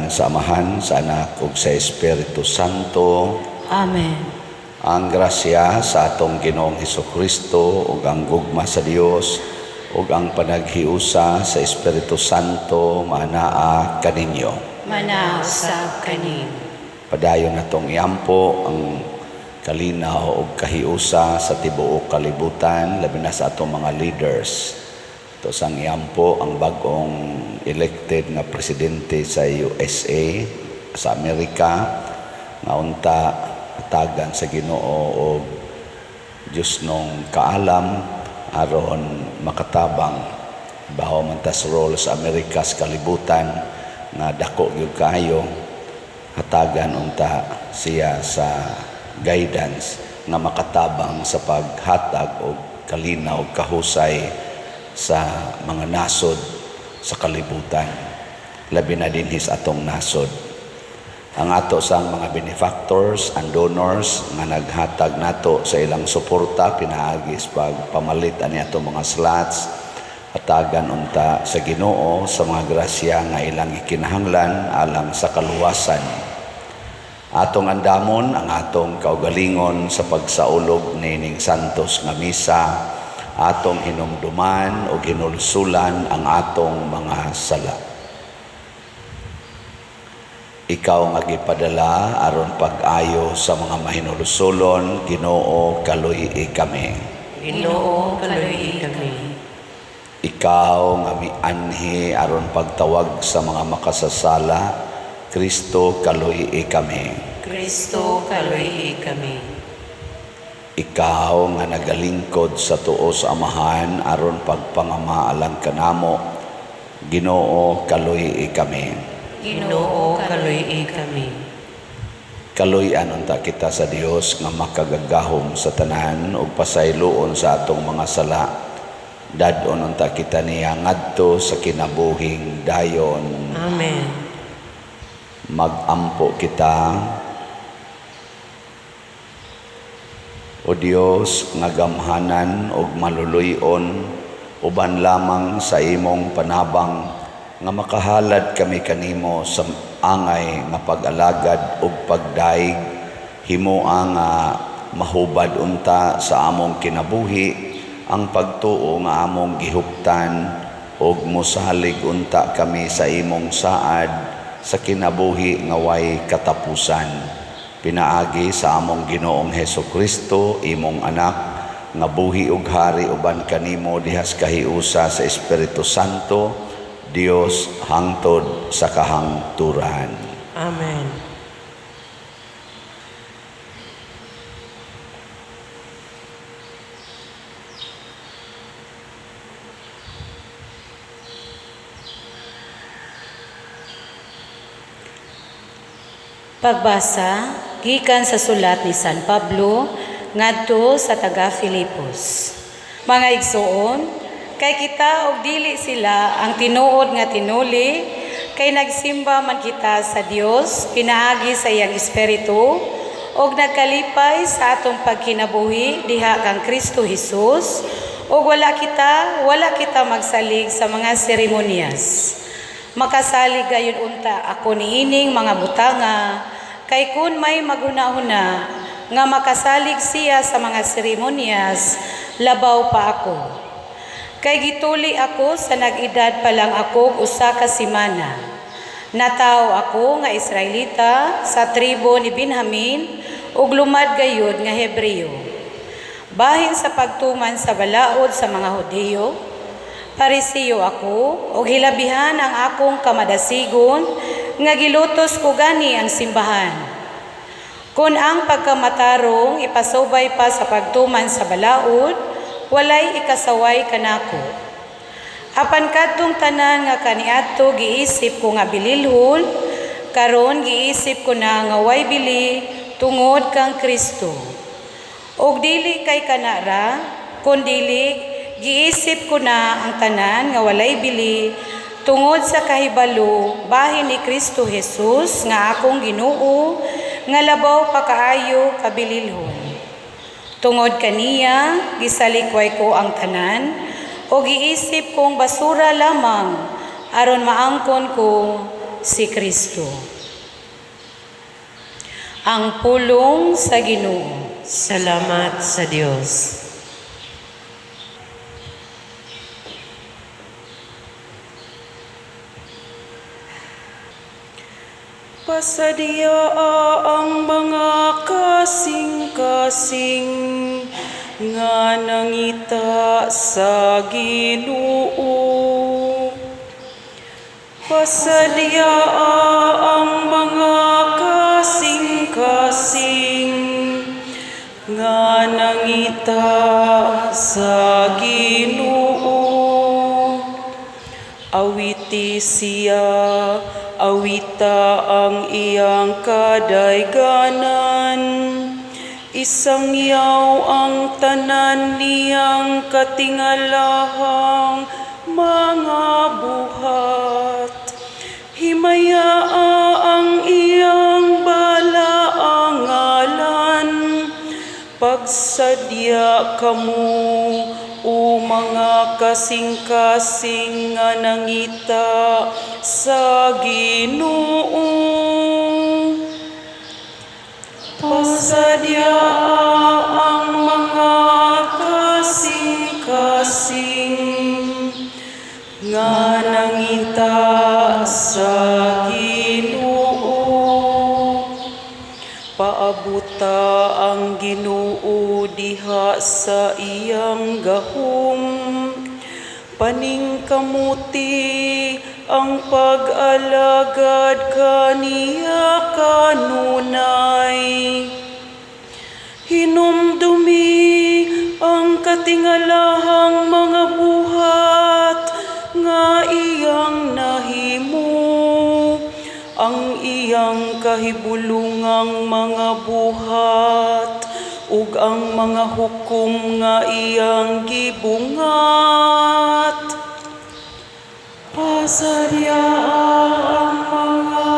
Sa ngalan sa Amahan, sa Anak ug sa Espiritu Santo. Amen. Ang grasya sa atong Ginoong Hesukristo ug ang gugma sa Dios ug ang panaghiusa sa Espiritu Santo maanaa kaninyo. Manaa usab kanimo. Padayon natong iampo ang kalinaw ug kahiusa sa tibuok kalibutan, labi na sa atong mga leaders. Ato sang iampo ang bag-ong elected nga presidente sa USA, sa Amerika, nga unta hatagan sa Ginoo og Diyosnong kaalam aron makatabang bawo man tas role sa Amerika sa kalibutan nga dako gyud kaayo. Hatagan unta siya sa guidance nga makatabang sa paghatag og kalinaw og kahusay sa mga nasod sa kalibutan, labi na dinhi sa atong nasod. Ang ato sang mga benefactors and donors nga naghatag nato sa ilang suporta pinaagi sa pagpamalit ani ato mga slots, hatagan unta sa Ginoo sa mga grasya nga ilang gikinahanglan alang sa kaluwasan. Atong andamon ang atong kaugalingon sa pagsaulog nining santos nga misa. Atong hinumduman o hinulsulan ang atong mga sala. Ikaw nga gipadala aron pag-ayo sa mga mahinulsulon, Ginoo, kaluy-i kami. Ginoo, kaluy-i kami. Ikaw nga mianhi aron pagtawag sa mga makasasala, Kristo, kaluy-i kami. Kristo, kaluy-i kami. Ikaw nga nagalingkod sa tuo sa Amahan aron pagpangama alang kanamo, Ginoo, kaluy-i kami. Ginoo, kaluy-i kami. Kaluy-an unta kita sa Dios nga makagagahom sa tanan ug pasayloon sa atong mga sala. Dad-on unta kita niya ngadto sa kinabuhing dayon. Amen. Magampo kita. O Dios nga gamhanan ug maluluy-on, uban lamang sa imong panabang nga makahalad kami kanimo sa angay nga pag-alagad ug pagdaig, himoa nga mahubad unta sa among kinabuhi ang pagtuo nga among gihuptan ug mosalig unta kami sa imong saad sa kinabuhi nga way katapusan. Pinaagi sa among Ginoong Hesukristo, imong anak, nga buhi ug hari uban kanimo dihas kahiusa sa Espiritu Santo, Dios hangtod sa kahangturan. Amen. Pagbasa gikan sa sulat ni San Pablo ngadto sa taga Filipos. Mga igsoon, kay kita og dili sila ang tinuod nga tinuli, kay nagsimba man kita sa Dios pinaagi sa iyang espiritu og nagkalipay sa atong pagkinabuhi diha kang Kristo Hesus, og wala kita magsalig sa mga seremonyas. Makasalig gayon unta ako niining mga butanga, kay kun may maghunahuna nga makasalig siya sa mga seremonyas, labaw pa ako. Kay gituli ako sa nag-edad pa lang ako usa ka semana. Natawo ako nga Israelita sa tribo ni Benjamin ug lumad gayud nga Hebreo. Bahin sa pagtuman sa balaod sa mga Hudiyo, Parisiyo ako ug hilabihan ang akong kamadasigon nga gilutos ko gani ang simbahan. Kun ang pagkamatarong ipasubay pa sa pagtuman sa balaod, walay ikasaway kanako. Apan kadtong tanan nga kaniadto giisip ko nga bililhon, karon giisip ko na nga way bili tungod kang Kristo. Og dili kay kanara, kun dili giisip ko na ang tanan nga walay bili tungod sa kahibalo bahin ni Kristo Jesus nga akong Ginoo, nga labaw pa kaayo kabililhon. Tungod kaniya gisalikway ko ang tanan o giisip kong basura lamang aron maangkon ko si Kristo. Ang pulong sa Ginoo. Salamat sa Dios. Pasadya ang mga kasing-kasing nga nangita sa Ginoo. Pasadya ang mga kasing-kasing nga nangita sa Ginoo. Awiti siya, awita ang iyang kadayganan. Isangyaw ang tanan niyang katingalahang mga buhat. Himayaa ang iyang balaang ngalan. Pagsadya kamo, o mga kasing-kasing nga nangita sa Ginoo. Pasadya ang mga kasing-kasing nga nangita sa Ginoo. Paabuta ang Ginoo diha sa iyang gahom. Paningkamuti ang pag-alagad kaniya kanunay. Hinumdumi ang katingalahang mga buhat nga iyang nahimo, ang iyang kahibulungang mga buhat ug ang mga hukom nga iyang gibungat. Pasadya ang mga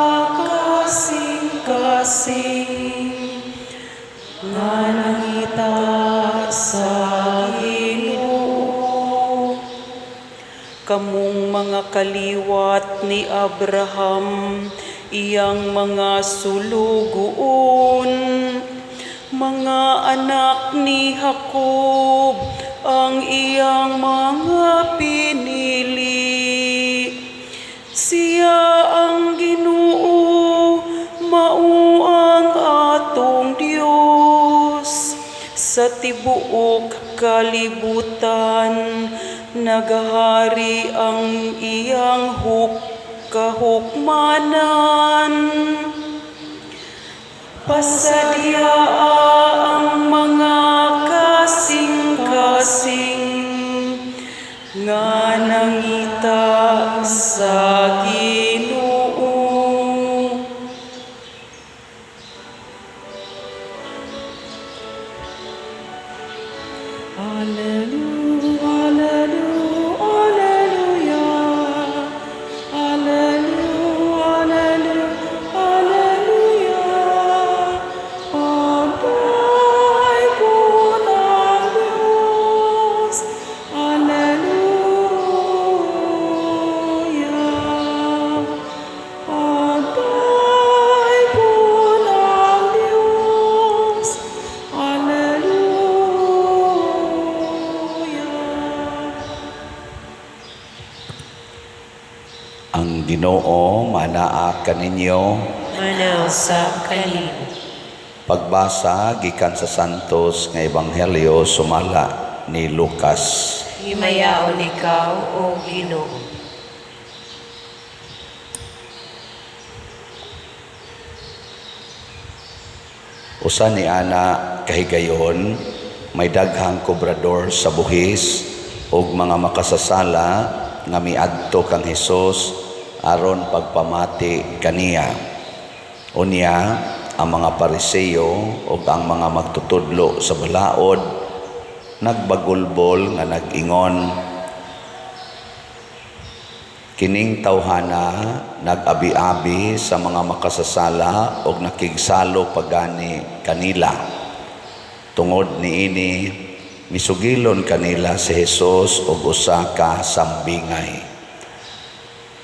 kasing-kasing nga nangita sa Ginoo. Kamong mga kaliwat ni Abraham, iyang mga sulugoon, mga anak ni Jacob, ang iyang mga pinili. Siya ang Ginoo, mao ang atong Dios. Sa tibuok kalibutan, nagahari ang iyang kahukmanan. Pasadya ang mga kasing-kasing nga nangita sa Ginoo. Alleluia, alleluia, alleluia. Alleluia, alleluia, alleluia. Pagdaigong ang Diyos. Alleluia. Pagdaigong ang Diyos. Alleluia. Ang Ginoo manaa kaninyo. Manausap kanimo. Pagbasa gikan sa Santos nga Ebanghelyo sumala ni Lucas. Himayaon ikaw, o Ginoo. Usa ni ana kahigayon, may daghang kobrador sa buhis ug mga makasasala nga miadto kang Hesus aron pagpamati kaniya. Unya, ang mga Pariseo ug ang mga magtutudlo sa balaod nagbagulbol nga nag-ingon, kining tawhana nag-abi-abi sa mga makasasala ug nakigsalo pagani kanila. Tungod niini, misugilon kanila si Hesus og usa ka sambingay.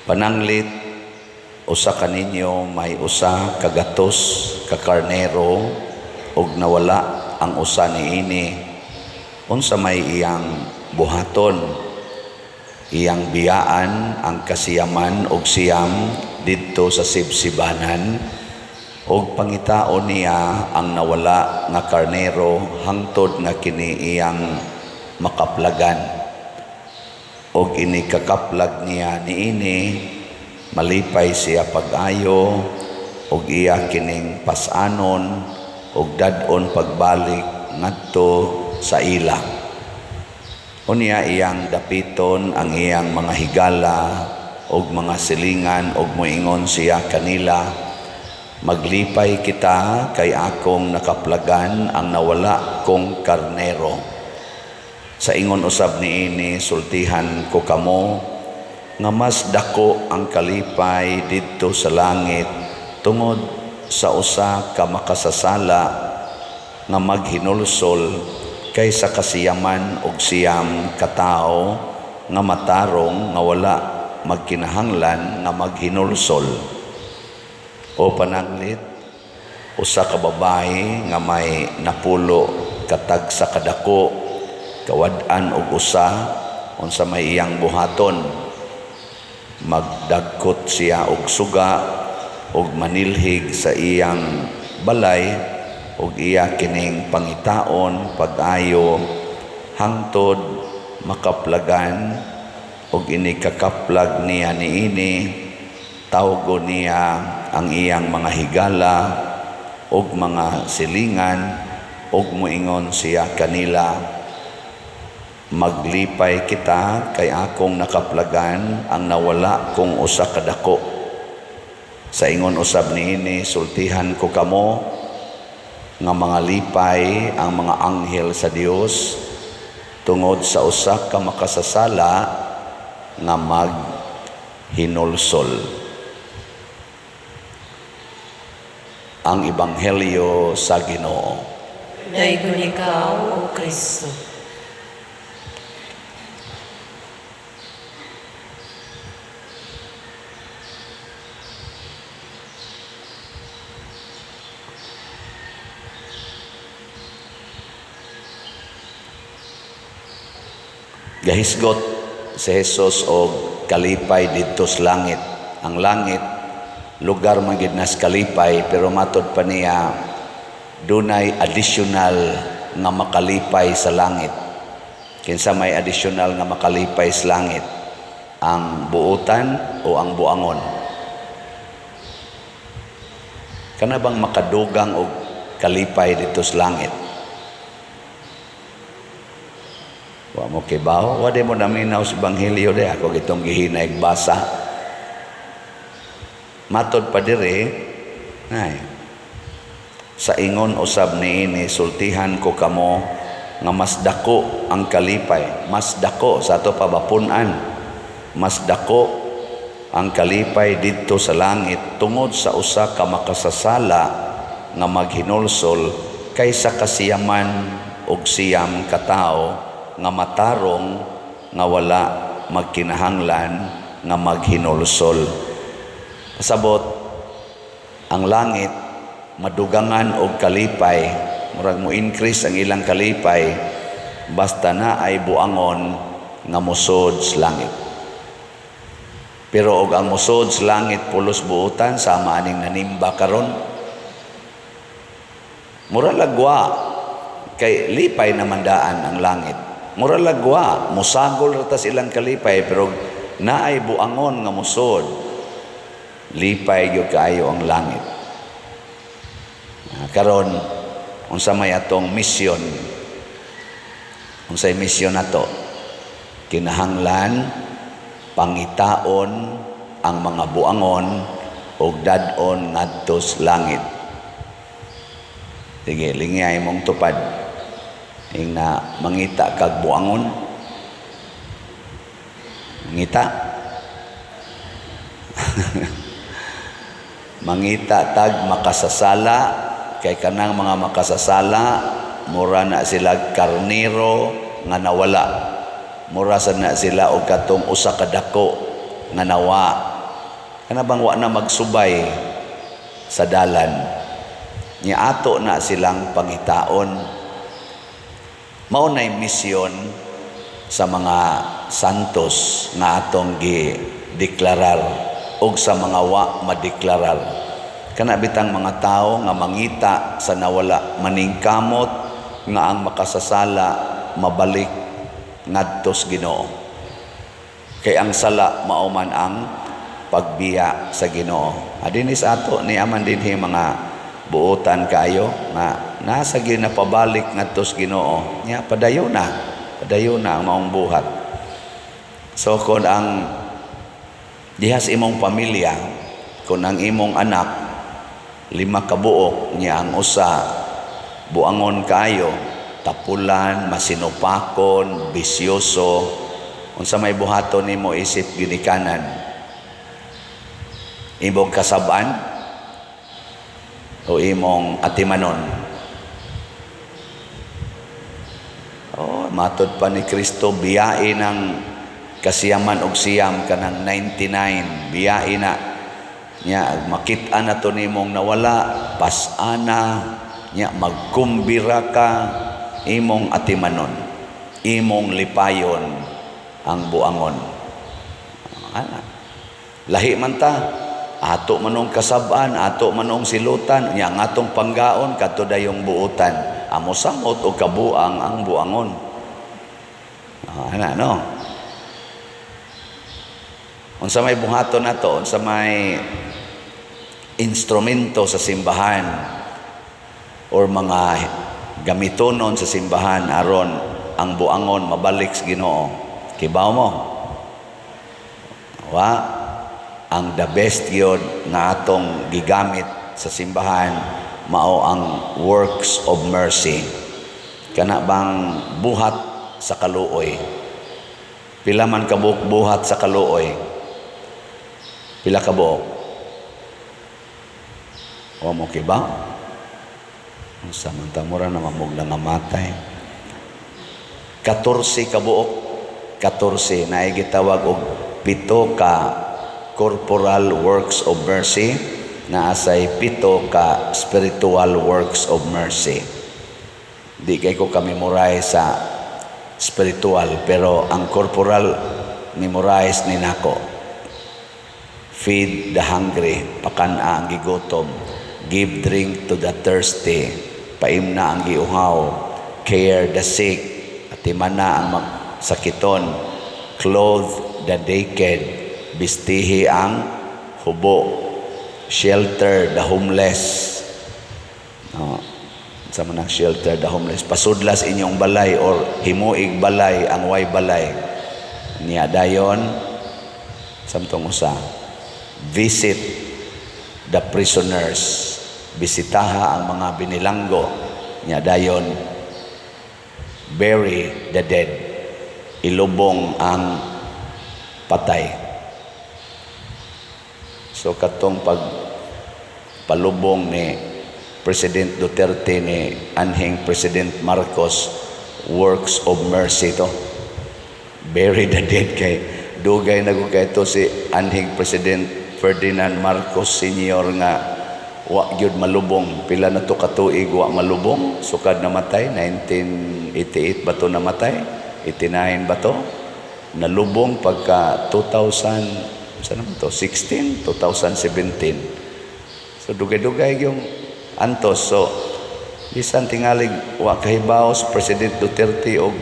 Pananglit Usa kaninyo may 100 ka karnero ug nawala ang usa niini, unsa may iyang buhaton? Iyang biyaan ang 99 didto sa sibsibanan ug pangitaon niya ang nawala nga karnero hangtod nga kini iyang makaplagan. Og ini kakaplag niya niini, malipay siya pag-ayo ug iya kining pas-anon ug dad-on pagbalik ngadto sa ila. Unya iyang dapiton ang iyang mga higala ug mga silingan ug moingon siya kanila, maglipay kita kay akong nakaplagan ang nawala kong karnero. Sa ingon usab niini, sultihan ko kamo nga mas dako ang kalipay didto sa langit tungod sa usa ka makasasala nga maghinulsol kaysa 99 ka tawo nga matarong nga wala magkinahanglan nga maghinulsol. O pananglit, usa ka babayi nga may 10 ka tagsa kadako kawad-an og usa, unsa may iyang buhaton? Magdagkot siya og suga og manilhig sa iyang balay og iya kining pangitaon pag-ayo hangtod makaplagan. Og ini kakaplag niya niini, tawgo niya ang iyang mga higala og mga silingan og moingon siya kanila, maglipay kita kay akong nakaplagan ang nawala kong usa ka dako. Sa ingon usab niini, sultihan ko kamo nga mga lipay ang mga anghel sa Dios tungod sa usa ka makasasala nga maghinulsol. Ang Ebanghelyo sa Ginoo. Daygon ikaw, O Kristo. Gahisgot si Jesus og kalipay didto sa langit. Ang langit lugar man gid nas kalipay, pero matod pa niya dunay additional nga makalipay sa langit. Kinsa may additional nga makalipay sa langit? Ang buotan o ang buangon? Kana bang makadugang og kalipay didto sa langit? Wa mo kibaw, wa di mo naminaw sa Ebanghelyo di ako gitong gihinay basa. Matod pa diri, ay, sa ingon usab niini, sultihan ko kamo nga mas dako ang kalipay, mas dako sa ato pabapun-an, mas dako ang kalipay didto sa langit tungod sa usa ka makasasala nga maghinulsol kaysa 99 ka tawo nga matarong nga wala magkinahanglan nga maghinulsol. Pasabot, ang langit madugangan og kalipay, murag mo increase ang ilang kalipay basta na ay buangon nga mosod sa langit. Pero og ang mosod sa langit pulos buotan, sama aning nanimba karon, mura lagwa kay lipay naman daan ang langit. Mura lagwa mosagol ra tas ilang kalipay, pero naay buangon nga mosod, lipay gyud kaayo ang langit. Karon unsa may atong misyon? Unsay misyon nato? Kinahanglan pangitaon ang mga buangon ug dad-on ngadto sa langit. Sige, lingay mong tupad. Ingna mangita kag buangon. Mangita. Mangita tag makasasala, kay kanang mga makasasala mura na sila karnero nga nawala. Mura sa na sila og katong usa ka dako nga nawa. Kana bang wa na magsubay sa dalan. Nya ato na silang pangitaon. Mao nay misyon sa mga santos nga atong gi-deklarar og sa mga wa madeklarar. Kana bitang mga tawo nga mangita sa nawala, maningkamot nga ang makasasala mabalik ngadto sa Ginoo. Kay ang sala mao man ang pagbiya sa Ginoo. Adinis ato ni aman dinhi mga buotan kayo nga nasa gyud na pabalik ngadto sa Ginoo. Nya padayon na, padayon na ang maong buhat. So kon ang diha sa imong pamilya, kung ang imong anak lima ka buok, nya ang usa buangon kayo, tapulan, masinupakon, bisyoso, unsa may buhaton nimo isip ginikanan? Imong kasab-an o imong atimanon? Oh, matod pa ni Kristo, biyain ang kasiyaman og siyam kanang 99, biyain na. Nya makit-an na to nimong nawala, pas-ana, nya magkumbira ka, imong atimanon, imong lipayon ang buangon. Ana. Lahi man ta, ato manong kasab-an, ato manong silutan, nya ang atong panggaon kadto dayong buotan. Amo samot og kabuang ang buangon. Ana no. Unsa may buhaton nato, unsa may instrumento sa simbahan or mga gamitonon sa simbahan aron ang buangon mabalik sa Ginoo? Kibaw mo? Wa, ang the best gyud nga atong gigamit sa simbahan mao ang works of mercy. Kana bang buhat sa kaluoy? Pila man kabuok buhat sa kaluoy? Pila ka buok? Wa mo kibaw? Unsa man ta, mura na mamog nangamatay. 14 ka buok, 14 na gitawag og 7 ka corporal works of mercy, naa say 7 ka spiritual works of mercy. Di kay ko ka-memorize sa spiritual, pero ang corporal memorize ni nako. Feed the hungry, pakan-a ang gigutom. Give drink to the thirsty, paimna ang giuhaw. Care the sick, atimana ang magsakiton. Clothe the naked, bistihi ang hubo. Shelter the homeless. No. Sa man ang shelter the homeless, pasudlas inyong balay or himuig balay ang way balay. Niya dayon samtong usa, visit the prisoners, bisitaha ang mga binilanggo. Niya dayon, bury the dead, ilubong ang patay. So katong pag palubong ni President Duterte ni anhing President Marcos, works of mercy to. Bury the dead kay dugay na gud kay to si anhing President Ferdinand Marcos Sr. nga wa gyud malubong. Pila na to katuig wa malubong sukad namatay? 1988 ba to namatay? 89 ba to? Nalubong pagka 2000 sa naman to, 16, 2017. So dugay-dugay yung antos. So bisan tingalig wa kahibaw si President Duterte og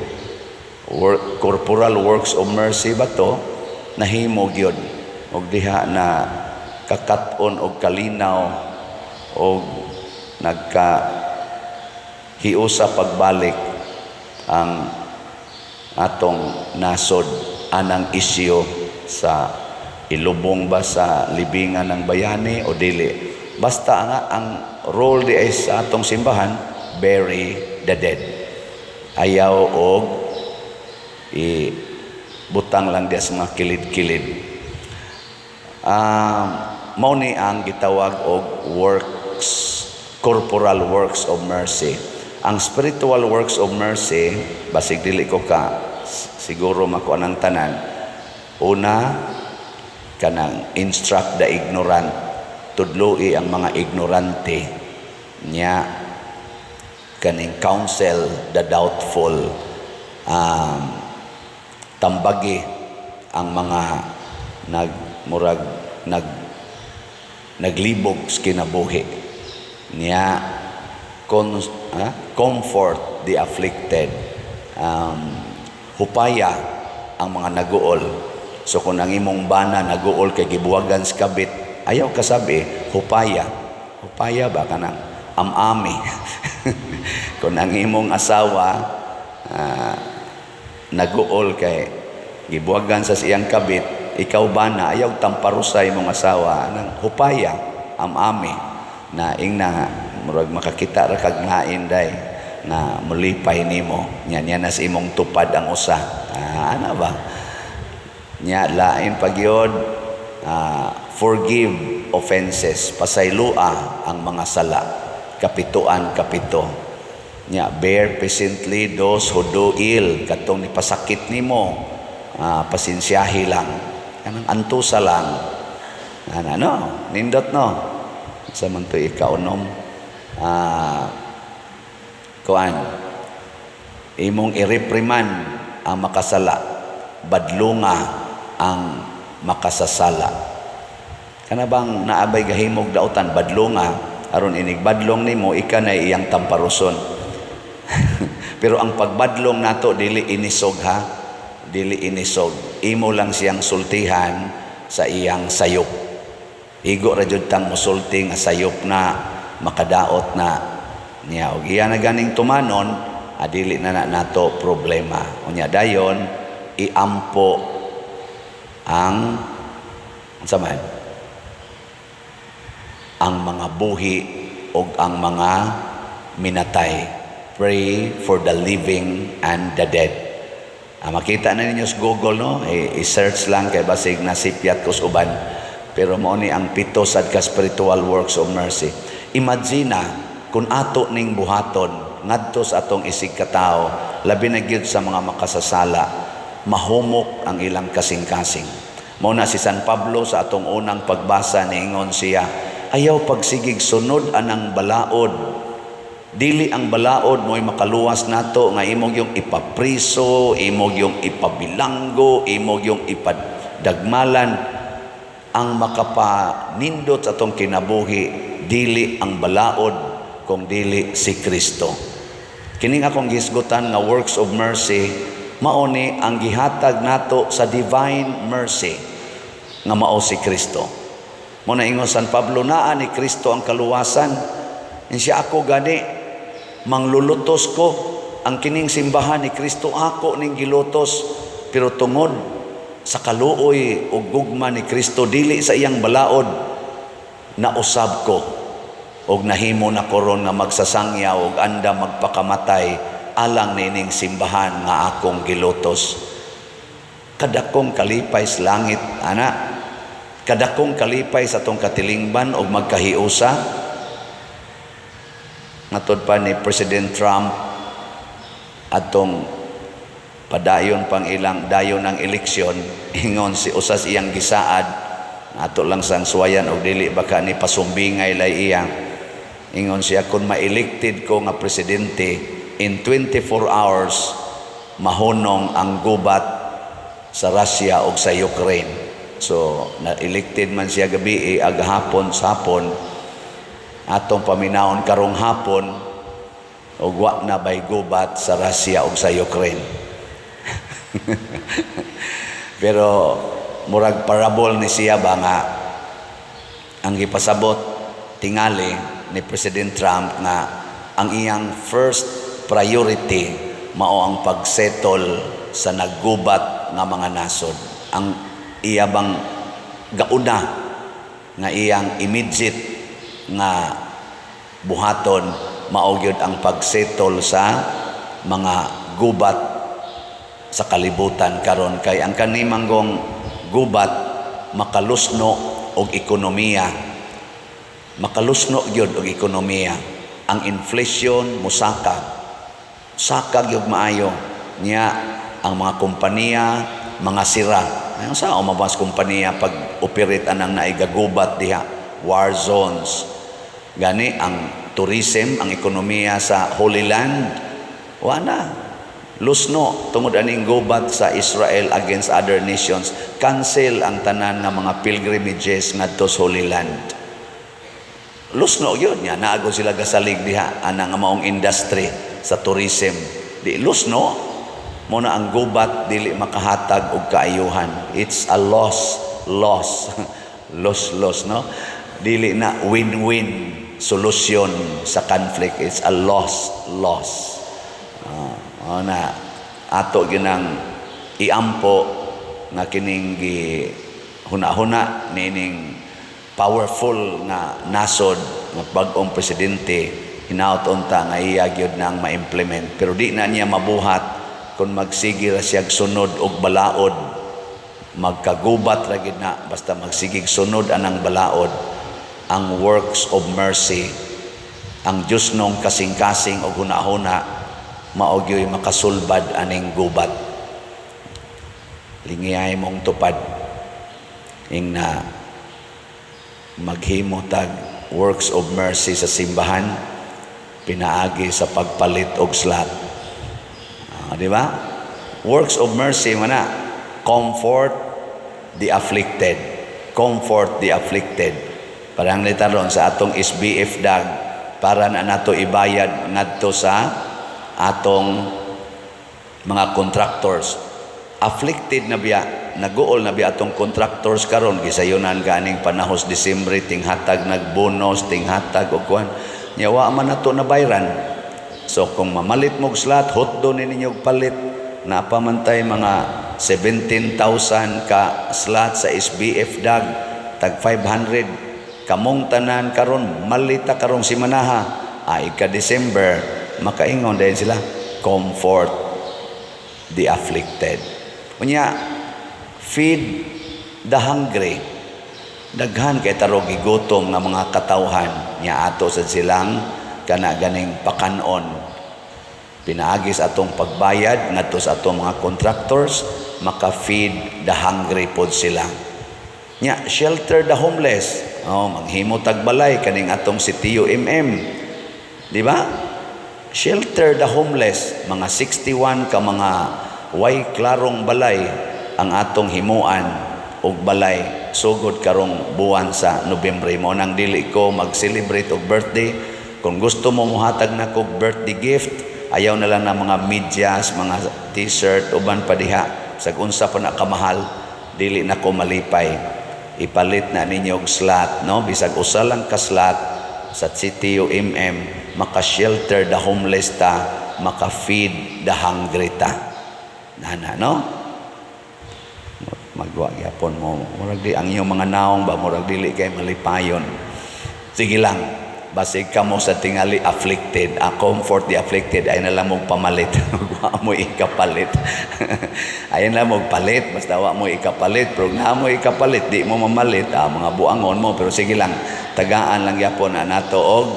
work, corporal works of mercy ba to, nahimo gyud og diha na kakat-on og kalinaw og nagka hiusa pagbalik ang atong nasod anang isyu sa ilubong ba sa libingan ng bayani o dili. Basta nga ang role di ay sa atong simbahan, bury the dead. Ayaw og ibutang lang di sa mga kilid-kilid. Mao ni ang gitawag og works, corporal works of mercy. Ang spiritual works of mercy, basig dili ko ka siguro makuha ng tanan. Una, Kanang instruct the ignorant, tudloi ang mga ignorante nya, kaning counsel the doubtful, tambagi ang mga nag murag nag naglibog sa kinabuhi niya, comfort the afflicted, hupaya ang mga naguol. So kung ang imong bana naguol kay gibuwagan sa kabit, ayaw kasabi, hupaya, hupaya ba, kanang amami. Kung ang imong asawa naguol kay gibuwagan sa siyang kabit, ikaw bana, ayaw tamparusay imong asawa, nang hupaya, amami na, ingna nga murag makakita ra kag lain day na mulipay nimo nya, niya na sa imong tupad ang usa, ana ba nya. Lain pa gyud, forgive offenses, pasaylua ang mga sala, kapituan kapito nya. Bear patiently those who do ill, katong nipasakit nimo, pasensyahi lang, kanang antusa lang ana, no? Nindot, no? Sa man to ikaunom, kuan, imong i-reprimand ang makasala, badlunga ang makasasala. Kana bang naabay gahimog dautan, badlunga, aron inig badlong nimo, ika na iyang tamparuson. Pero ang pagbadlong nato dili inisog ha, dili inisog. Imo lang siyang sultihan sa iyang sayop. Igo ra jud tang musulti nga sayop na makadaot na niya, og iya na ganing tumanon, adili na na nato problema. Unya dayon iampo ang unsa man ang mga buhi og ang mga minatay. Pray for the living and the dead. Makita na ninyo sa Google, no? I-search lang kay basig nasipyat ko sa uban. Pero mao ni ang pito sad ka spiritual works of mercy. Imagine na kung ato ning buhaton ngadto sa atong isig katao, labi na gyud sa mga makasasala, mahumok ang ilang kasing-kasing. Mao na si San Pablo sa atong unang pagbasa, niingon siya, "Ayaw pagsigig sunod anang balaod. Dili ang balaod mo'y makaluwas nato," nga imong yung ipapriso, imong yung ipabilanggo, imong yung ipadagmalan. Ang makapanindot sa atong kinabuhi, dili ang balaod, kung dili si Kristo. Kining akong gisgutan nga works of mercy, mao ni ang gihatag nato sa divine mercy nga mao si Kristo. Mao na ingon San Pablo, naa ni Kristo ang kaluwasan. Siya ako gani manglulutos ko, ang kining simbahan ni Kristo ako ning gilutos, pero tungod sa kaluoy ug gugma ni Kristo, dili sa iyang balaod, nausab ko og nahimo na koron nga magsasangyaw og anda magpakamatay alang nining simbahan nga akong gilutos. Kadakong kalipay sa langit ana, kadakong kalipay sa atong katilingban og magkahiusa. Matod pa ni President Trump, atong padayon pang ilang dayon ng eleksyon, ingon si usas iyang gisaad, ato lang sang suwayan og dili baka ni pasumbingay lay iya. Ingon siya, "Kung ma-elected ko nga presidente, in 24 hours mahunong ang gubat sa Russia ug sa Ukraine." So na-elected man siya gabi, aghapon sa hapon, atong paminawon karong hapon ug wa na bay gubat sa Russia ug sa Ukraine. Pero murag parable ni siya ba nga ang gipasabot tingali ni President Trump nga ang iyang first priority mao ang pagsettle sa naggubat nga mga nasod. Ang iya bang gauna nga iyang immediate nga buhaton mao gyud ang pagsettle sa mga gubat sa kalibutan karon, kay ang kanimanggong gubat makalusno og ekonomiya, makalusno gyud og ekonomiya. Ang inflation musaka, saka gyud maayo niya, ang mga kompanya mga sira. Ayon sa mabas kompanya pag operate anang naigagubat diha, war zones. Gani ang tourism, ang ekonomiya sa Holy Land, wa na. Lusno tungod aning gubat sa Israel against other nations, cancel ang tanan nga mga pilgrimages ngadto sa Holy Land. Lusno yun niya, naago sila gasalig diha ana nga maong industry sa tourism. Di lusno mo na ang gubat, dili makahatag og kaayuhan. It's a loss, loss, loss, loss, no? Dili na win-win solution sa conflict. It's a loss, loss. Na ato ginang iampo nga kining gi huna-huna nining powerful nga nasod nga bag-ong presidente, hinaut unta nga iya gyud nang ma-implement, pero di na niya mabuhat kung magsige ra siyag sunod og balaod. Magkagubat ra gid na basta magsigig sunod anang balaod. Ang works of mercy, ang Diyos nong kasing-kasing og hunahuna, mao gyoy makasulbad aning gubat. Lingiyay mong tupad ing na maghimo tag works of mercy sa simbahan pinaagi sa pagpalit og slot. Di ba? Works of mercy man na comfort the afflicted. Comfort the afflicted. Parang nitaron sa atong SBF dag para na nato ibayad ngadto sa atong mga contractors. Afflicted na biya, naguol na biya atong contractors karon, gisayunan ganing panahos Disyembre, tinghatag nagbonus, tinghatag og kuan. Nya wa man nato na bayran. So kung mamalit mo og slot, hotdo ni ninyo og palit. Napamantay mga 17,000 ka slot sa SBF dag, tag 500 kamong tanan karon, malita karong simanaha ay ka December, makaingon din sila, comfort the afflicted. Unya, feed the hungry. Daghan kay tarog gigutom nga mga katawhan, nya ato sad silang kana ganing pakanon pinaagi sa atong pagbayad ngadto sa atong mga contractors, maka-feed the hungry pod sila. Nya shelter the homeless. Oh, maghimo tag balay kaning atong si Tio MM, di ba? Shelter the homeless, mga 61 ka mga way klarong balay ang atong himuan og balay sugod karong buwan sa Nobyembre. Mo nang dili ko mag-celebrate og birthday. Kung gusto mo muhatag na kog birthday gift, ayaw na lang ng mga medyas, mga t-shirt, uban pa diha, sag unsa pa na kamahal, dili na ko malipay. Ipalit na ninyo og slot, no? Bisag usa lang ka slot sa CTU MM, maka-shelter the homeless ta, maka-feed the hungry ta. Nana, no? Magwa gyapon mo. Murag di ang inyong mga naong ba, murag dili kay malipayon. Sige lang. Basig kamo sa tingali afflicted, comfort the afflicted, ay na lang mong pamalit. Wa mo ikapalit. Ay na lang mong palit, basta wa mo ikapalit. Pero na mo ikapalit, di mo mamalit, mga buangon mo. Pero sige lang, tagaan lang gyapon na nato og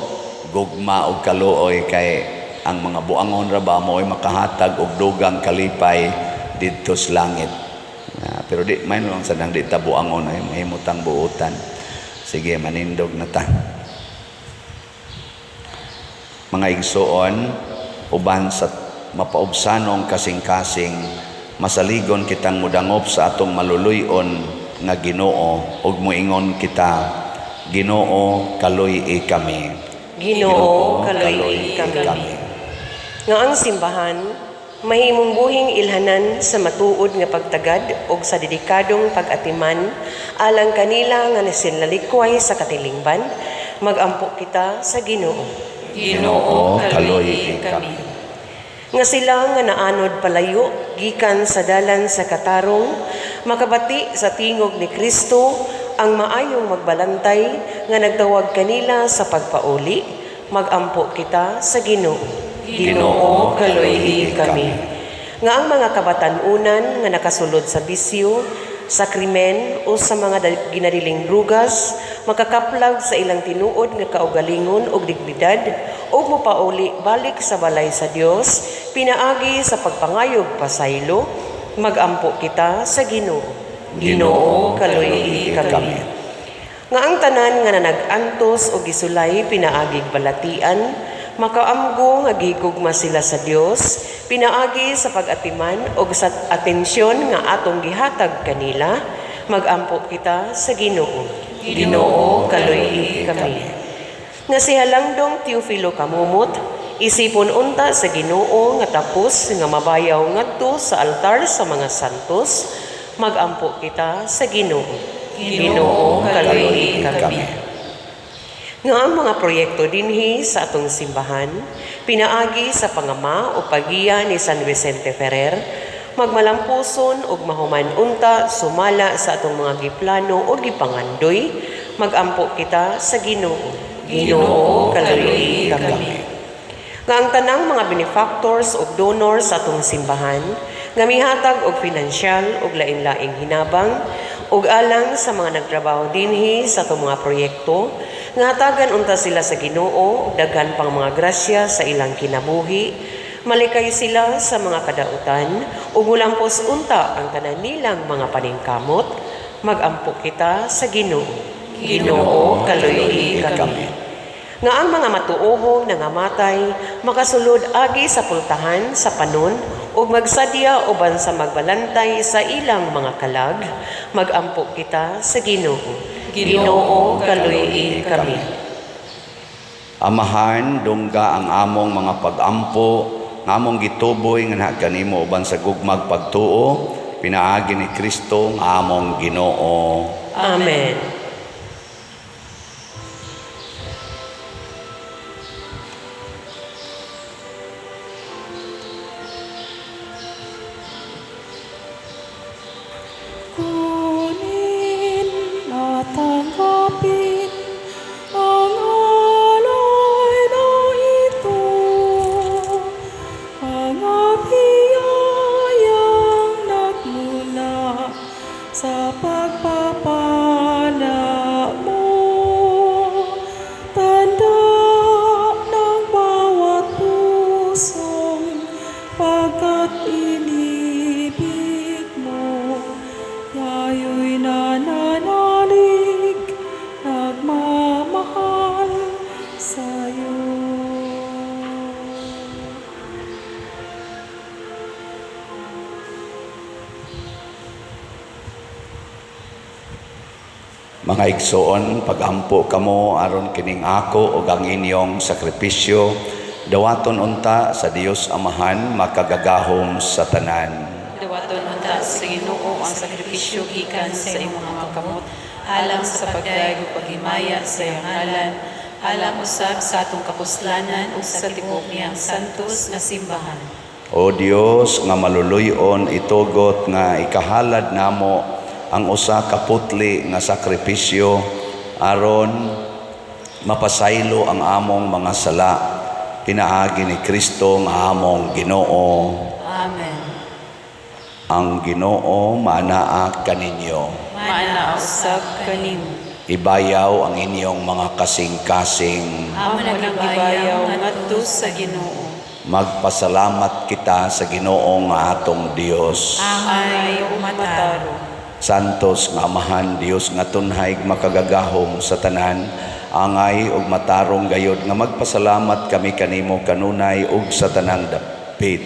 gugma og kaluoy kay ang mga buangon ra ba mo ay makahatag og dugang kalipay didto sa langit. Pero di may lang sa nang di ta buangon ay mahimutang buutan. Sige, manindog na ta. Mga igsoon, uban sa mapaubsanong kasing-kasing, masaligon kitang mudangop sa atong maluluy-on nga Ginoo ug moingon kita, Ginoo, kaluy-i kami. Ginoo, kaluy-i kami. Nga ang simbahan mahimong buhing ilhanan sa matuod nga pagtagad og sa dedikadong pag-atiman alang kanila nga nasinlalikway sa katilingban, magampo kita sa Ginoo. Ginoo, kaluy-i kami. Nga sila nga naanod palayo gikan sa dalan sa katarong makabati sa tingog ni Kristo ang maayong magbalantay nga nagtawag kanila sa pagpauli, magampo kita sa Ginoo. Ginoo, kaluy-i kami. Nga ang mga kabatan-unan nga nakasulod sa bisyo, sa krimen o sa mga ginadiling drugas makakaplag sa ilang tinuod nga kaugalingon ug dignidad ug mopauli balik sa balay sa Dios pinaagi sa pagpangayog pasaylo, magampo kita sa Ginoo. Ginoo, kaluy-i kami. Nga ang tanan nga nanag-antos o gisulay pinaagig balatian, makaamgo nga gigugma sila sa Dios, pinaagi sa pag-atiman og sa atensyon nga atong gihatag kanila, magampo kita sa Ginoo. Ginoo, kaluy-i kami. Nga si Halangdong Teofilo Camomot, isipon unta sa Ginoo nga tapos nga mabayaw ngadto sa altar sa mga santos, magampo kita sa Ginoo. Ginoo, kaluy-i kami. Nga ang mga proyekto dinhi sa atong simbahan, pinaagi sa pangama o pagiya ni San Vicente Ferrer, magmalampuson ug mahuman unta sumala sa atong mga giplano o gipangandoy, magampo kita sa Ginoo. Ginoo, kaluy-i kami. Nga ang tanang mga benefactors ug donors sa atong simbahan nga mihatag og pinansyal ug lain-laing hinabang ug alang sa mga nagtrabaho dinhi sa atong mga proyekto, nga hatagan unta sila sa Ginoo og daghan pang mga grasya sa ilang kinabuhi, malikay sila sa mga kadautan ug mulampos unta ang tanan nilang mga paningkamot, magampo kita sa Ginoo. Ginoo, kaluy-i kami. Nga ang mga matuohong nangamatay makasulod agi sa pultahan sa panon ug magsadya uban sa magbalantay sa ilang mga kalag, magampo kita sa Ginoo. Ginoo, kaluy-i kami. Amahan, dungga ang among mga pagampo, nga among gituboy nga naa kanimo uban sa gugmag pagtuo, pinaagi ni Kristo nga among Ginoo. Amen. Kunin at tanggapin ang alay na ito, mga biyayang nagmula sa pagpapala mo. Tanda ng bawat pusong pagkat inibig mo, tayo'y nananalig, nagmamahal sa'yo. Mga igsoon, pagampo kamo aron kining ako ug ang inyong sakripisyo, dawaton unta sa Dios Amahan makagagahom sa tanan. Dawaton unta sa Ginoo ang sakripisyo gikan sa imong mga kamot, alang sa pagdayeg ug paghimaya sa iyang ngalan, alang usab sa atong kapuslanan ug sa tibuok niyang santos nga simbahan. O Dios nga maluluyon, itugot nga ikahalad namo ang usa ka putli nga sakripisyo aron mapasaylo ang among mga sala, pinaagi ni Kristo nga among Ginoo. Amen. Ang Ginoo maanaa kaninyo. Maana usab kanimo. Ibayaw ang inyong mga kasing-kasing. Amo nang gibayaw ngadto sa Ginoo. Magpasalamat kita sa Ginoo nga atong Dios. Angay ug matarong. Santos nga Amahan, Dios nga tunhay makagagahom sa tanan, angay ug matarong gayod nga magpasalamat kami kanimo kanunay ug sa tanang dapit.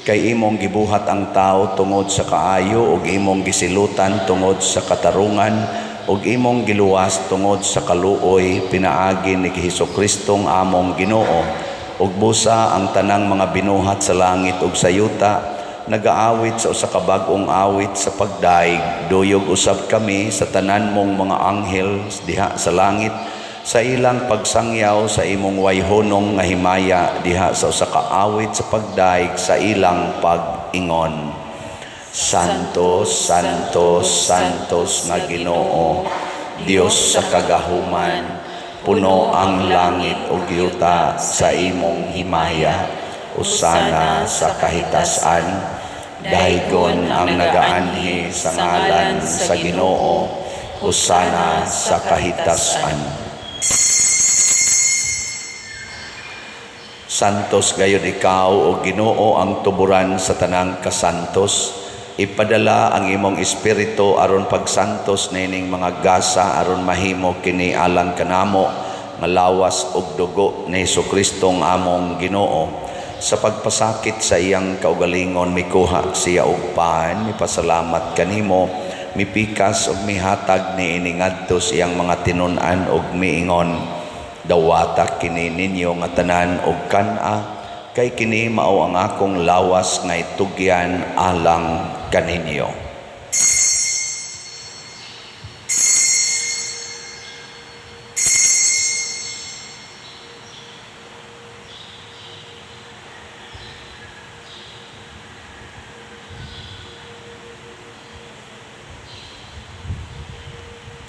Kay imong gibuhat ang tao tungod sa kaayo ug imong gisilutan tungod sa katarungan ug imong giluwas tungod sa kaluoy pinaagi ni Hesukristo nga among Ginoo. Ug busa ang tanang mga binuhat sa langit ug sa yuta nagaawit sa usa ka bag-ong awit sa pagdaig, duyog usab kami sa tanan mong mga anghel diha sa langit sa ilang pagsangyaw sa imong wayhonong nga himaya diha sa usa ka awit sa pagdaig sa ilang pag-ingon. Santo, Santo, Santos nga Ginoo, Dios sa kagahuman, puno ang langit ug yuta sa imong himaya. Usana sa kahitasan, daygon ang nagaanhi sa ngalan sa Ginoo, usana sa kahitasan. Santos gayud ikaw o Ginoo ang tuburan sa tanang kasantos. Ipadala ang imong espiritu aron pagsantos nining mga gasa aron mahimo kini alang kanamo nga lawas ug dugo ni Hesukristo nga among Ginoo. Sa pagpasakit sa iyang kaugalingon mikuha siya og pan, mipasalamat kanimo, mipikas ug mihatag niini ngadto sa iyang mga tinun-an ug miingon: Dawata kini ninyo nga tanan og kan-a, kay kini mao ang akong lawas nga itugyan alang kaninyo.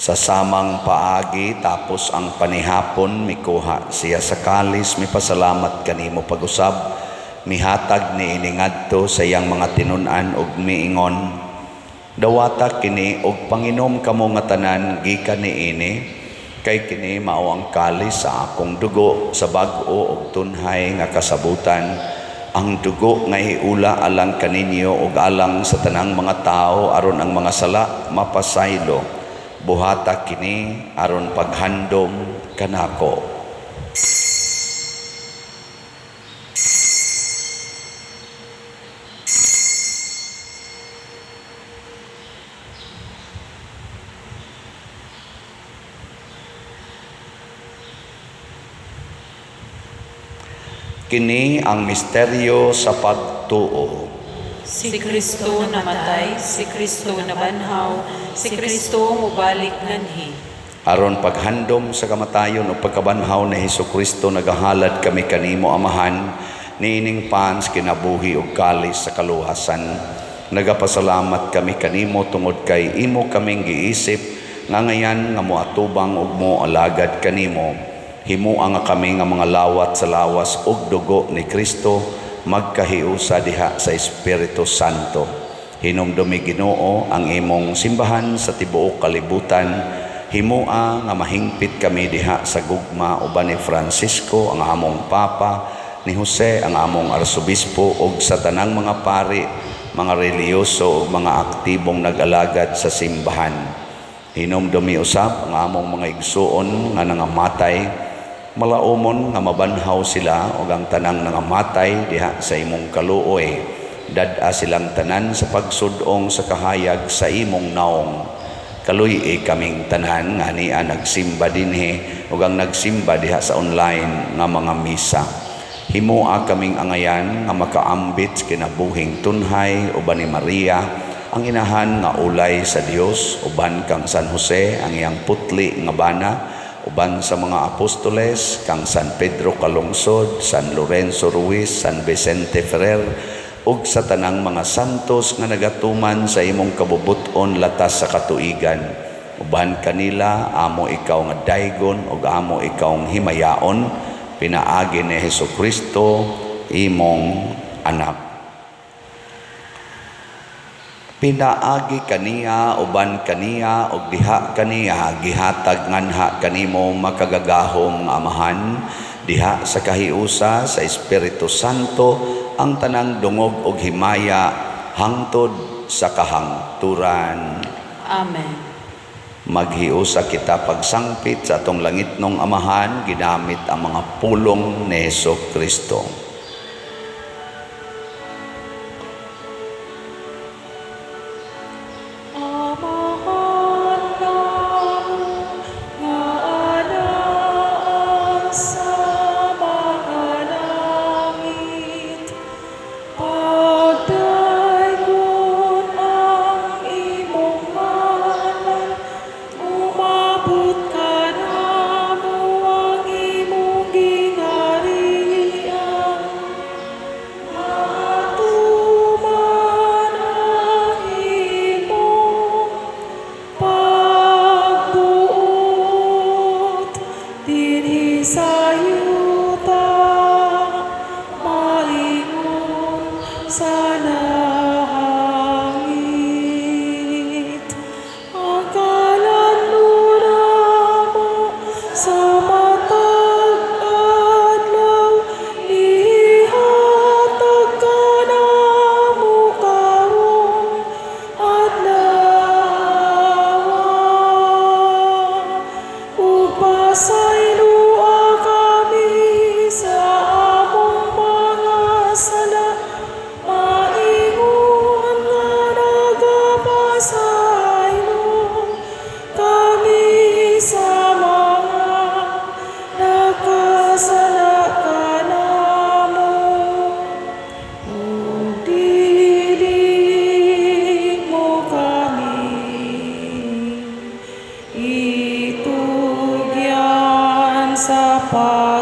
Sa samang paagi, tapos ang panihapon, mikuha siya sa kalis, mipasalamat kanimo pag-usab, mihatag niini ngadto sa iyang mga tinun-an ug miingon: Dawata kini og panginom kamo nga tanan gikan niini, kay kini mao ang kalis sa akong dugo sa bag-o ug tunhay nga kasabutan, ang dugo nga iula alang kaninyo ug alang sa tanang mga tawo aron ang mga sala mapasaylo. Buhata kini aron paghandom kanako. Kini ang misteryo sa pagtuo. Si Kristo namatay, si Kristo nabanhaw, si Kristo mubalik nganhi. Aron paghandom sa kamatayon o pagkabanhaw ni Hesukristo, nagahalad kami kanimo, Amahan, niining pans kinabuhi ug kalis sa kaluwasan. Nagapasalamat kami kanimo tungod kay imo kaming giisip nga ngayan nga moatubang ug moalagad kanimo. Himoa nga kami nga mga lawat sa lawas ug dugo ni Kristo magkahiusa diha sa Espiritu Santo. Hinumdumi, Ginoo, ang imong simbahan sa tibuok kalibutan. Himoa nga mahingpit kami diha sa gugma uban ni Francisco ang among Papa, ni Jose ang among Arsobispo ug sa tanang mga pari, mga relihiyoso ug mga aktibong nag-alagad sa simbahan. Hinumdumi usab ang among mga igsuon nga nangamatay, malaumon nga mabanhaw sila ug ang tanang nangamatay diha sa imong kaluoy. Dad-a silang tanan sa pagsud-ong sa kahayag sa imong naong. Kaluy-i kaming tanan nga ania nagsimba dinhi ug ang nagsimba diha sa online nga mga misa. Himoa kaming angayan nga makaambit sa kinabuhing tunhay uban ni Maria, ang inahan nga ulay sa Dios, uban kang San Jose ang iyang putli nga bana, uban sa mga apostoles kang San Pedro Calungsod, San Lorenzo Ruiz, San Vicente Ferrer, ug sa tanang mga santos nga nagatuman sa imong kabubut-on latas sa katuigan. Uban kanila amo ikaw nga daygon ug amo ikaw nga himayaon, pinaagi ni Hesukristo imong anak. Pinaagi kaniya, uban kaniya, ug diha kaniya, gihatag nganha kanimo makagagahom nga Amahan, diha sa kahiusa sa Espiritu Santo, ang tanang dungog ug himaya hangtod sa kahangturan. Amen. Maghiusa kita pagsangpit sa atong langitnong Amahan, ginamit ang mga pulong ni Hesukristo. Amahan namo nga anaa sa mga langit, pagdaygon ang imong ngalan, umabot kanamo ang imong gingharian.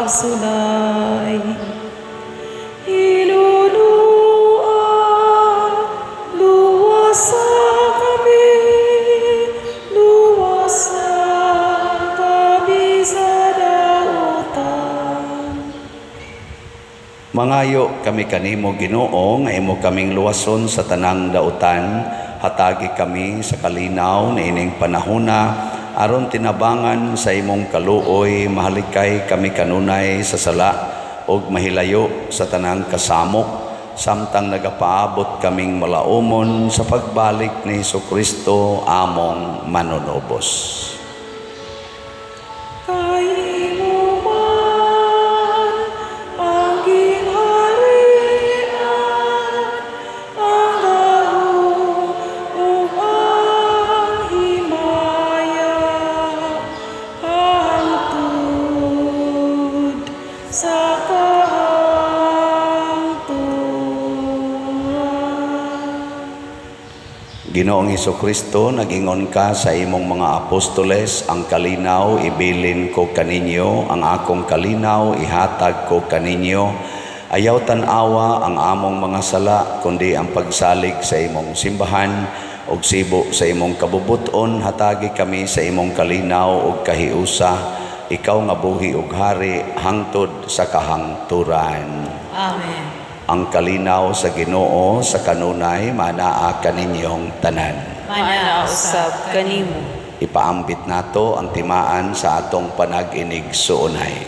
pagsulay. Iluluwa, luwasa kami, luwasa kami sa dautan. Mangayo kami kanimo, Ginoo, nga imo kaming luwason sa tanang dautan. Hatagi kami sa kalinaw niining panahona aron tinabangan sa imong kaluoy mahalikay kami kanunay sa sala ug mahilayo sa tanang kasamok samtang nagapaabot kaming malaumon sa pagbalik ni Hesukristo among manunubos. Kay imo man ang gingharian, ang gahom ug ang himaya, hangtod sa kahangturan. Ginoong Hesukristo, nagingon ka sa imong mga apostoles, "Ang kalinaw ibilin ko kaninyo, ang akong kalinaw ihatag ko kaninyo." Ayaw tan-awa ang among mga sala, kundi ang pagsalig sa imong simbahan, ug sibo sa imong kabubuton, hatagi kami sa imong kalinaw ug kahiusa, ikaw nga buhi ug hari hangtod sa kahangturan. Amen. Ang kalinaw sa Ginoo sa kanunay manaa kaninyong tanan. Manaa usab kanimo. Ipaambit nato ang timaan sa atong panag-inig-suonay.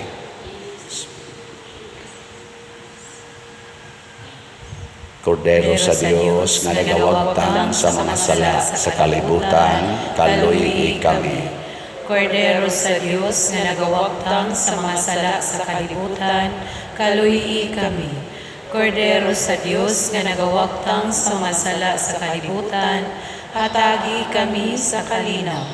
Kordero sa Dios nga nagawagtang sa mga sala sa kalibutan, kaluy-i kami. Kordero sa Dios nga nagawagtang sa mga sala sa kalibutan, kaluy-i kami. Kordero sa Dios nga nagawagtang sa mga sala sa kalibutan, hatagi kami sa kalinaw.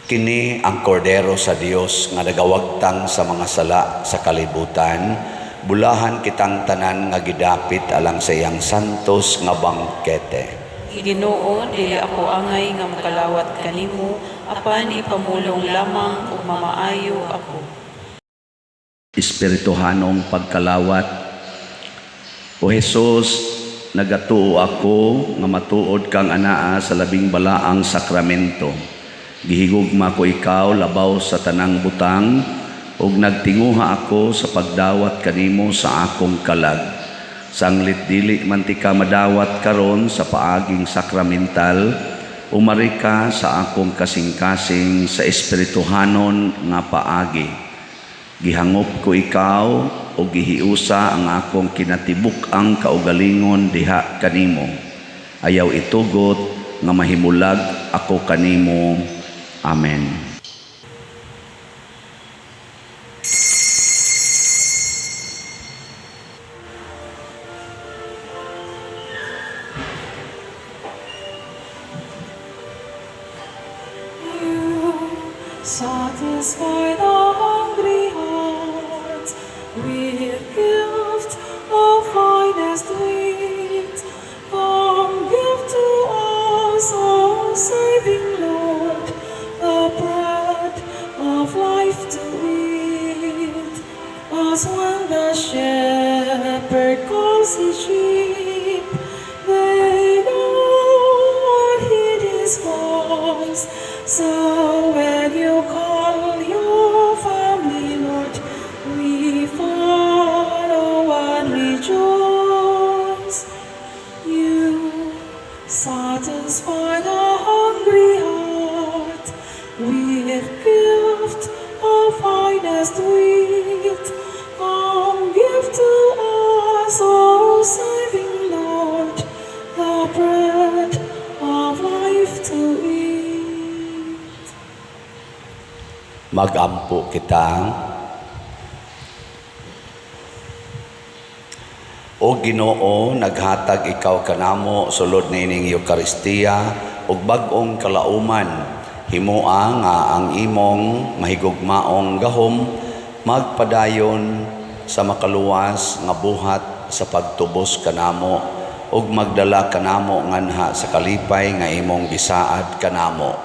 Kini ang kordero sa Dios nga nagawagtang sa mga sala sa kalibutan. Bulahan kitang tanan nga gidapit alang sa iyang santos nga bangkete. Ginoo, dili ako angay nga makalawat kanimo, apan ipamulong lamang ug mamaayo ako. Espirituhanong pagkalawat. O Jesus, nagatuo ako nga matuod kang anaa sa labing balaang sakramento. Gihigugma ko ikaw labaw sa tanang butang ug nagtinguha ako sa pagdawat kanimo sa akong kalag. Sanglit dili man tika madawat karon sa paaging sakramental, umari ka sa akong kasing-kasing sa espirituhanon nga paagi. Gihangop ko ikaw o gihiusa ang akong kinatibuk-ang kaugalingon diha kanimo. Ayaw itugot nga mahimulag ako kanimo. Amen. You satisfy the hungry heart with gift of finest wheat. Come give to us, O saving Lord, the bread of life to eat. As when the shepherd calls his sheep, they know and heed his voice. So when you call your family, Lord, we follow and rejoice. You satisfy the hungry heart with gift of finest wheat. Come give to us, O saving Lord, the bread of life to eat. Magampo kita. O Ginoo, naghatag ikaw kanamo sulod niining Eukaristiya ug bag-ong kalauman. Himoa nga ang imong mahigugmaong gahom magpadayon sa makaluwas nga buhat sa pagtubos kanamo ug magdala kanamo nganha sa kalipay nga imong gisaad kanamo.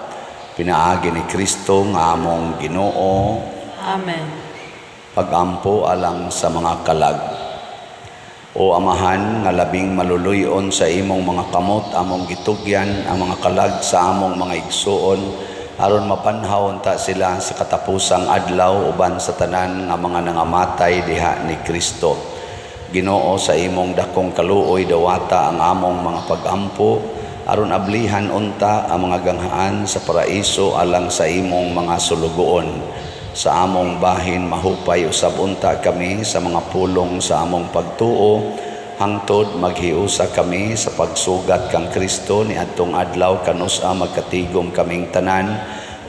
Pinaagi ni Kristo nga among Ginoo. Amen. Pagampo alang sa mga kalag. O Amahan nga labing maluluyon, sa imong mga kamot among gitugyan ang mga kalag sa among mga igsuon aron mapanhaw unta sila sa katapusang adlaw uban sa tanan nga mga nangamatay diha ni Kristo. Ginoo, sa imong dakong kaluoy, dawata ang among mga pagampo aron ablihan unta ang mga ganghaan sa paraiso alang sa imong mga sulugoon. Sa among bahin, mahupay usab unta kami sa mga pulong sa among pagtuo hangtod maghiusa kami sa pagsugat kang Kristo niadtong adlaw kanus-a magkatigom kaming tanan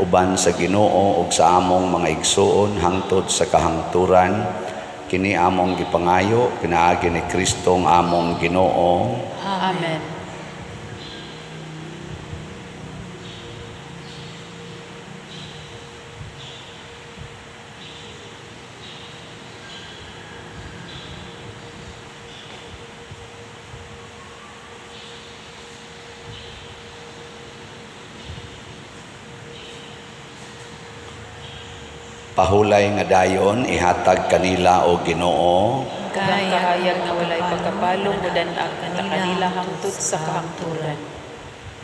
uban sa Ginoo ug sa among mga igsuon hangtod sa kahangturan. Kini among gipangayo pinaagi ni Kristo ang among Ginoo. Amen. Pahulay nga dayon ihatag kanila, o Ginoo, Ang kahayag nga walay pagkapalong mudan-ag ta kanila hangtod sa kahangturan.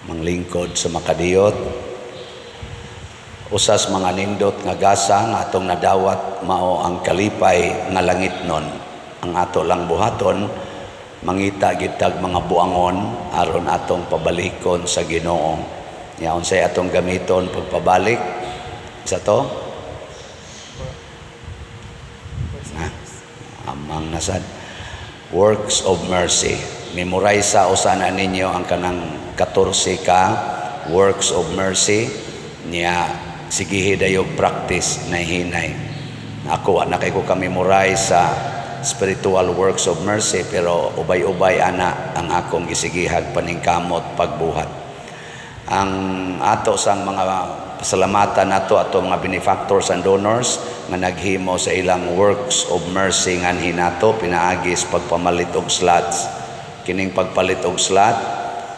Manglingkod sa makadiyot. Usas mga nindot nga gasa nga atong nadawat mao ang kalipay nga langitnon. Ang ato lang buhaton, mangita gitag mga buangon aron atong pabalikon sa Ginoo. Nya unsay atong gamiton pagpabalik sa to? Na, amang nasad. Works of mercy. Memorize sa usa na ninyo ang kanang 14 ka works of mercy niya, sigihi dayog practice na hinay. Ako, na kay ko ka-memorize sa spiritual works of mercy, pero ubay-ubay ana ang akong gisigihag paningkamot pagbuhat. Ang ato sang mga pasalamatan nato ato mga benefactors and donors nga naghimo sa ilang works of mercy nganhi nato pinaagi sa pagpamalit og slots. Kining pagpalit og slot,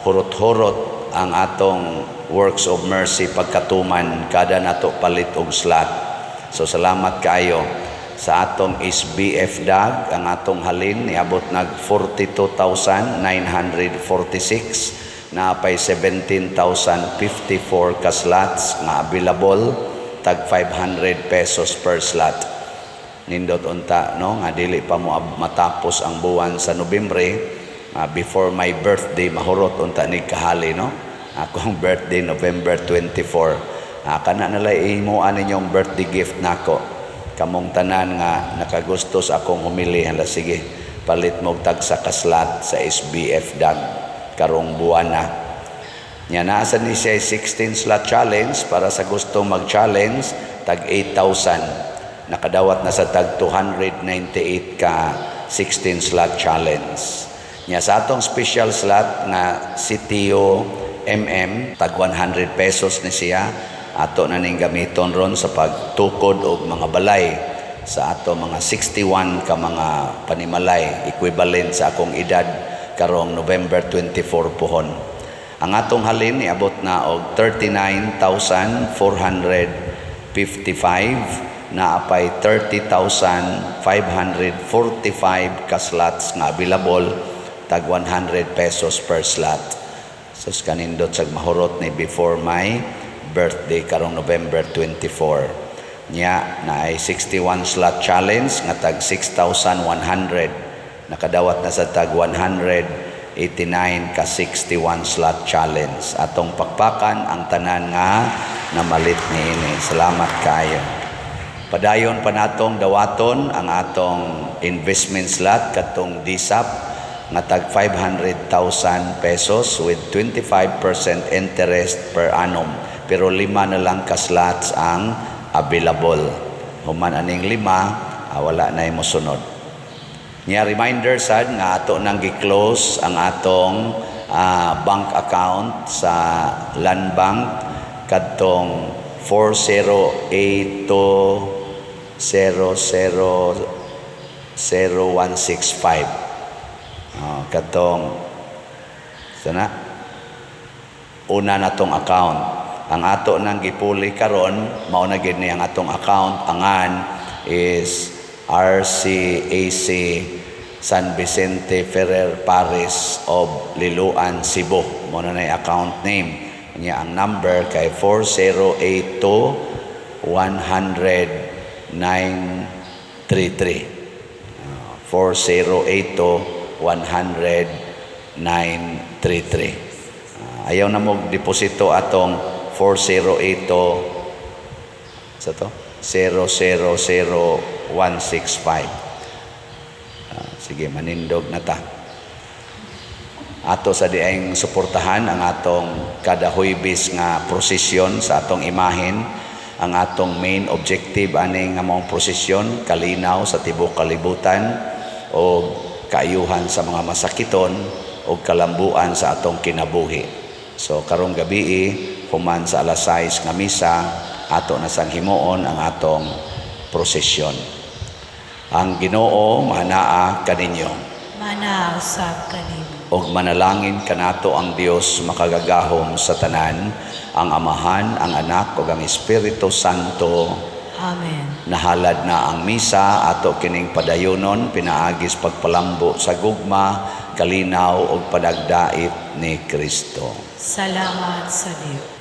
hurot-hurot ang atong works of mercy pagkatuman kada nato palit og slot. So salamat kaayo sa atong SBF DAG. Ang atong halin niabot nag 42,946, naapay 17,054 ka slots nga available, tag 500 pesos per slot. Nindot unta, no, nga dili pa mo matapos ang buwan sa Nobyembre, before my birthday mahurot unta ni kahali, no. Akong birthday November 24. Kana na lang imo ninyong birthday gift nako. Kamong tanan nga nakagusto sa akong humili, hala sige, palit mo og tagsa ka slot sa SBF DAG karong buwan na. Nya naa ni siya 16 slot challenge para sa gusto mag-challenge, tag 8,000. Nakadawat na sa tag 298 ka 16 slot challenge. Nya sa atong special slot nga CTO MM, tag 100 pesos ni siya. Ato na ning gamiton ron sa pagtukod og mga balay sa ato mga 61 ka mga panimalay, equivalent sa akong edad karong November 24 pohon. Ang atong halin niabot na og 39,455, naapay 30,545 ka slots nga available, tag 100 pesos per slot. So kanindot sag mahurot ni before my birthday karong November 24. Nya naay 61 slot challenge nga tag 6,100. Nakadawat na sa tag 189 ka 61 slot challenge. Atong pakpakan ang tanan nga namalit niini. Salamat kaayo. Padayon pa natong dawaton ang atong investment slot katong DSAP nga tag 500,000 pesos with 25% interest per annum. Pero lima na lang ka slots ang available. Human aning lima, wala na mosunod. Nya reminder sad nga ato nang gi-close ang atong bank account sa Land Bank kadtong 4082000165. Katong sana una na tong account. Ang ato nang gipuli karon, mao na gid ni ang atong account. Angan is RCAC San Vicente Ferrer Parish of Liloan, Cebu. Mao na na account name. Nya ang number kay 4082 100 933. 4082 100 933. Ayaw na mo deposito atong 4082 sa to 000165. Sige, manindog na ta. Ato sa diayng suportahan ang atong kada Huybes nga prosesyon sa atong imahen. Ang atong main objective ani nga maong prosesyon, kalinaw sa tibuok kalibutan o kaayuhan sa mga masakiton o kalambuan sa atong kinabuhi. So karong gabi, human sa alas 6 nga misa, ato na sang himuon ang atong prosesyon. Ang Ginoo manaa kaninyo. Manaa usab kanimo. Og manalangin kanato ang Dios makagagahom sa tanan, ang Amahan, ang Anak ug ang Espiritu Santo. Amen. Nahalad na ang misa, ato kining padayonon pinaagis pagpalambo sa gugma, kalinaw ug panagdait ni Kristo. Salamat sa Dios.